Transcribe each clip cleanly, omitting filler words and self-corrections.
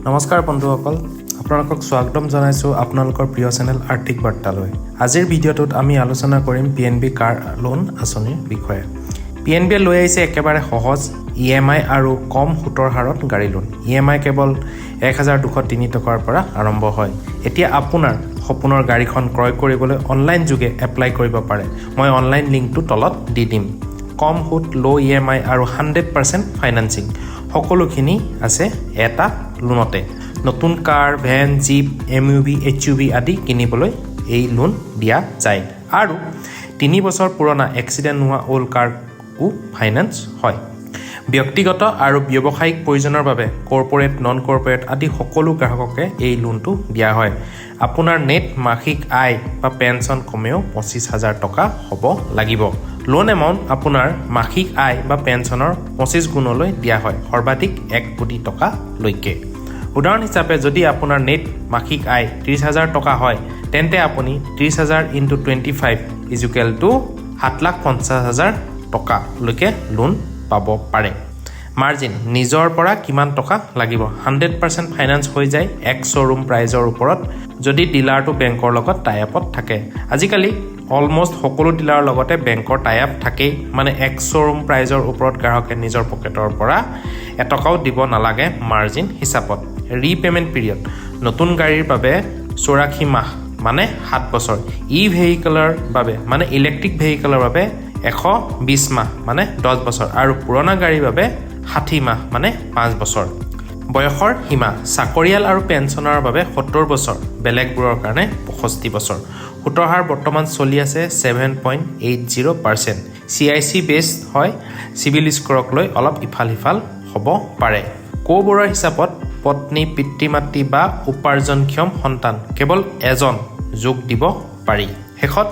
নমস্কাৰ বন্ধুসকল, আপোনালোকক স্বাগতম জনাইছোঁ আপোনালোকৰ প্ৰিয় চেনেল আৰ্থিক বাৰ্তালৈ। আজিৰ ভিডিঅ'টোত আমি আলোচনা কৰিম P N B car loan আঁচনিৰ বিষয়ে। পি এন বিয়ে লৈ আহিছে একেবাৰে সহজ ইএমআই আৰু কম সুতৰ হাৰত গাড়ী লোন। ইএমআই কেৱল 1203 টকাৰ পৰা আৰম্ভ হয়। এতিয়া আপোনাৰ সপোনৰ গাড়ীখন ক্ৰয় কৰিবলৈ অনলাইন যোগে এপ্লাই কৰিব পাৰে। মই অনলাইন লিংকটো তলত দি দিম। কম সুত, ল' ইএমআই আৰু 100% ফাইনেন্সিং, সকলোখিনি আছে এটা লোনতে। নতুন কাৰ, ভেন, জীপ, এমইউভি, এইচইউভি আদি কিনিবলৈ এই লোন দিয়া যায় আৰু 3 বছৰ পুৰণা এক্সিডেণ্ট নোহোৱা অ'ল্ড কাৰো ফাইনেন্স হয়। ব্যক্তিগত আৰু ব্যৱসায়িক প্ৰয়োজনৰ বাবে কৰ্পৰেট, নন কৰ্পৰেট আদি সকলো গ্ৰাহককে এই লোনটো দিয়া হয়। আপোনাৰ নেট মাসিক আয় বা পেঞ্চন কমেও 25,000 টকা হ'ব লাগিব। লোন এমাউণ্ট আপোনাৰ মাসিক আয় বা পেঞ্চনৰ 25 গুণলৈ দিয়া হয়, সৰ্বাধিক 1 কোটি টকালৈকে। উদাহৰণ হিচাপে, যদি আপোনাৰ নেট মাসিক আয় 30,000 টকা হয়, তেন্তে আপুনি 30,000 ইণ্টু 25 ইজুকেল টু 7,50,000 টকালৈকে লোন পাব পাৰে। মাৰ্জিন, নিজৰ পৰা কিমান টকা লাগিব? 100% ফাইনেন্স হৈ যায় এক্স শ্ব'ৰুম প্ৰাইজৰ ওপৰত, যদি ডিলাৰটো বেংকৰ লগত টাই আপত থাকে। আজিকালি অলমষ্ট সকলো ডিলাৰৰ লগতে বেংকৰ টাই আপ থাকেই। মানে এক্স শ্ব'ৰুম প্ৰাইজৰ ওপৰত গ্ৰাহকে নিজৰ পকেটৰ পৰা এটকাও দিব নালাগে মাৰ্জিন হিচাপত। ৰিপে'মেণ্ট পিৰিয়ড, নতুন গাড়ীৰ বাবে 84 মাহ, মানে 7 বছৰ। ই ভেহিকেলৰ বাবে, মানে ইলেক্ট্ৰিক ভেহিকেলৰ বাবে 120 মাহ, মানে 10 বছৰ আৰু পুৰণা গাড়ীৰ বাবে 60 মাহ, মানে 5 বছৰ। বয়সৰ সীমা, চাকৰিয়াল আৰু পেঞ্চনাৰৰ বাবে 70 বছৰ, বেলেগবোৰৰ কাৰণে 65 বছৰ। সুতৰ হাৰ বৰ্তমান চলি আছে 7.80%। চিআইচি বেছড হয়, চিবিল স্ক'ৰক লৈ অলপ ইফাল সিফাল হ'ব পাৰে। কো বৰোৱাৰ হিচাপত পত্নী, পিতৃ মাতৃ বা উপাৰ্জনক্ষম সন্তান কেৱল এজন যোগ দিব পাৰি। শেষত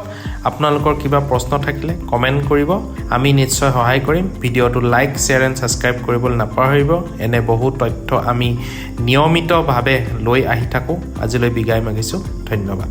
আপোনালোকৰ কিবা প্ৰশ্ন থাকিলে কমেণ্ট কৰিব, আমি নিশ্চয় সহায় কৰিম। ভিডিঅ'টো লাইক, শ্বেয়াৰ এণ্ড ছাবস্ক্ৰাইব কৰিবলৈ নাপাহৰিব। এনে বহু তথ্য আমি নিয়মিতভাৱে লৈ আহি থাকোঁ। আজিলৈ বিদায় মাগিছোঁ, ধন্যবাদ।